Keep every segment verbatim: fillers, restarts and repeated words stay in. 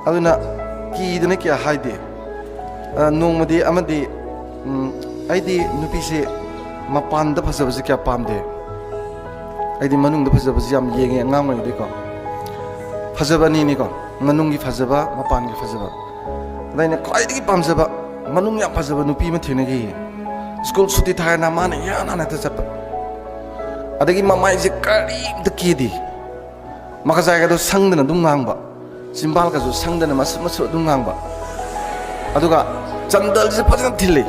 ꯑꯗꯨꯅ ꯀꯤꯗꯅ ꯀꯌꯥ ꯍꯥꯏꯗꯦ꯫ ꯑ, ꯅꯣꯡꯃꯗꯤ ꯑꯃꯗꯤ, ꯎꯝ, ꯑꯩꯗꯤ ꯅꯨꯄꯤꯁꯦ ꯃꯄꯥꯟꯗ ꯐꯖꯕꯁꯦ ꯀꯌꯥ ꯄꯥꯝꯗꯦ꯫ ꯑꯩꯗꯤ ꯃꯅꯨꯡꯗ ꯐꯖꯕꯁꯦ ꯌꯥꯝ ꯌꯦꯡꯉꯦ ꯑꯉꯥꯡ ꯑꯣꯏꯔꯤꯉꯩꯗꯩꯀꯣ꯫ ꯐꯖꯕ ꯑꯅꯤꯅꯤꯀꯣ, ꯃꯅꯨꯡꯒꯤ ꯐꯖꯕ, ꯃꯄꯥꯟꯒꯤ ꯐꯖꯕ꯫ ꯑꯗ ꯑꯩꯅ ꯈ꯭ꯋꯥꯏꯗꯒꯤ ꯄꯥꯝꯖꯕ, ꯃꯅꯨꯡ ꯌꯥꯝ ꯐꯖꯕ ꯅꯨꯄꯤ ꯑꯃ ꯊꯦꯡꯅꯈꯤ꯫ ꯁ꯭ꯀꯨꯜ ꯁꯨꯇꯤ ꯊꯥꯏꯅ ꯃꯥꯅ ꯏꯍꯥꯟ ꯍꯥꯟꯅ ꯍꯦꯛꯇ ꯆꯠꯄ꯫ ꯑꯗꯒꯤ ꯃꯃꯥꯏꯁꯦ ꯀꯔꯤꯝꯇ ꯀꯦꯗꯦ꯫ ꯃꯈꯖꯥꯏꯒꯗꯣ ꯁꯪꯗꯅ ꯑꯗꯨꯝ ꯉꯥꯡꯕ, ꯆꯤꯝꯕꯥꯜꯒꯁꯨ ꯁꯪꯗꯅ ꯃꯁꯨꯞ ꯃꯁꯨꯞ ꯑꯗꯨꯝ ꯉꯥꯡꯕ꯫ ꯑꯗꯨꯒ ꯆꯟꯗꯜꯁꯦ ꯐꯖꯅ ꯊꯤꯜꯂꯤ꯫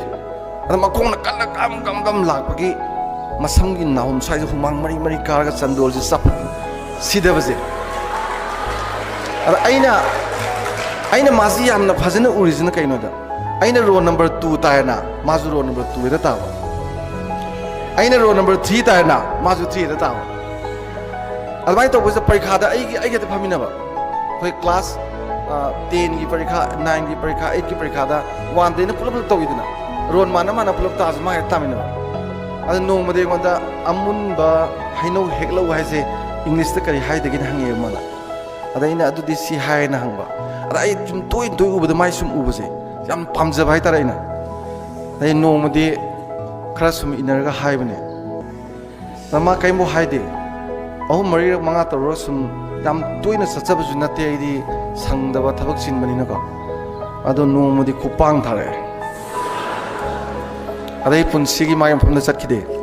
ꯑꯗ ꯃꯈꯣꯡꯅ ꯀꯟꯅ ꯒꯝ ꯒꯝ ꯒꯝ ꯂꯥꯛꯄꯒꯤ ꯃꯁꯝꯒꯤ ꯅꯥꯍꯨꯝ ꯁ꯭ꯋꯥꯏꯗ ꯍꯨꯃꯥꯡ ꯃꯔꯤ ꯃꯔꯤ ꯀꯥꯔꯒ ꯆꯟꯗꯣꯜꯁꯦ ꯆꯞ ꯁꯤꯗꯕꯁꯦ꯫ ꯑꯗ ꯑꯩꯅ, ꯑꯩꯅ ꯃꯥꯁꯤ ꯌꯥꯝꯅ ꯐꯖꯅ ꯎꯔꯤꯁꯤꯅ ꯀꯩꯅꯣꯗ, ꯑꯩꯅ ꯔꯣꯜ ꯅꯝꯕꯔ ꯇꯨ ꯇꯥꯏꯌꯦꯅ, ꯃꯥꯁꯨ ꯔꯣꯜ ꯅꯝꯕꯔ ꯇꯨ ꯍꯦꯛꯇ ꯇꯥꯕ꯫ ꯑꯩꯅ ꯔꯣꯜ ꯅꯝꯕꯔ ꯊ꯭ꯔꯤ ꯇꯥꯏꯌꯦꯅ, ꯃꯥꯁꯨ ꯊ꯭ꯔꯤ ꯍꯦꯛꯇ ꯇꯥꯕ꯫ ꯑꯗꯨꯃꯥꯏꯅ ꯇꯧꯕꯁꯤꯗ ꯄꯔꯤꯈꯥꯗ ꯑꯩꯒꯤ, ꯑꯩꯒ ꯍꯦꯛꯇ ꯐꯝꯃꯤꯟꯅꯕ꯫ ꯑꯩꯈꯣꯏ ꯀ꯭ꯂꯥꯁ, ꯑ, ꯇꯦꯟꯒꯤ ꯄꯔꯤꯈꯥ, ꯅꯥꯏꯟꯒꯤ ꯄꯔꯤꯈꯥ, ꯑꯩꯠꯀꯤ ꯄꯔꯤꯈꯥꯗ ꯋꯥꯟꯗꯩꯅ ꯄꯨꯂꯞ ꯄꯨꯂꯞ ꯇꯧꯋꯤꯗꯅ, ꯔꯣꯜ ꯃꯥꯟꯅ ꯃꯥꯟꯅ ꯄꯨꯂꯞ ꯇꯥꯔꯁꯨ ꯃꯥ ꯍꯦꯛꯇ ꯇꯥꯃꯤꯟꯅꯕ꯫ ꯑꯗꯨ ꯅꯣꯡꯃꯗꯤ ꯑꯩꯉꯣꯟꯗ "ꯑꯃꯨꯟꯕ ꯍꯩꯅꯧ ꯍꯦꯛꯂꯛꯎ ꯍꯥꯏꯁꯦ ꯏꯪꯂꯤꯁꯇ ꯀꯔꯤ ꯍꯥꯏꯗꯒꯦꯅ?" ꯍꯪꯉꯛꯑꯦꯕ ꯃꯥꯅ꯫ ꯑꯗ ꯑꯩꯅ "ꯑꯗꯨꯗꯤ ꯁꯤ ꯍꯥꯏꯅ" ꯍꯪꯕ꯫ ꯑꯗ ꯑꯩ ꯁꯨꯝ ꯇꯣꯏꯅ ꯇꯣꯏꯅ ꯎꯕꯗ, ꯃꯥꯏ ꯁꯨꯝ ꯎꯕꯁꯦ ꯌꯥꯝ ꯄꯥꯝꯖꯕ ꯍꯥꯏꯇꯥꯔꯦ ꯑꯩꯅ꯫ ꯑꯗꯩ ꯅꯣꯡꯃꯗꯤ ꯈꯔ ꯁꯨꯝ ꯏꯟꯅꯔꯒ ꯍꯥꯏꯕꯅꯦ꯫ ꯑꯗ ꯃꯥ ꯀꯔꯤꯝꯐꯥꯎ ꯍꯥꯏꯗꯦ꯫ ꯑꯍꯨꯝ ꯃꯔꯤꯔꯛ ꯃꯉꯥ ꯇꯔꯨꯛꯔꯛ ꯁꯨꯝ, ꯌꯥꯝ ꯇꯣꯏꯅ ꯆꯠꯆꯕꯁꯨ ꯅꯠꯇꯦ ꯑꯩꯗꯤ, ꯁꯪꯗꯕ, ꯊꯕꯛ ꯆꯤꯟꯕꯅꯤꯅꯀꯣ꯫ ꯑꯗꯣ ꯅꯣꯡꯃꯗꯤ ꯈꯨꯄꯥꯡ ꯊꯥꯔꯛꯑꯦ꯫ ꯑꯗꯩ ꯄꯨꯟꯁꯤꯒꯤ ꯃꯥꯒꯤ ꯃꯐꯝꯗ ꯆꯠꯈꯤꯗꯦ꯫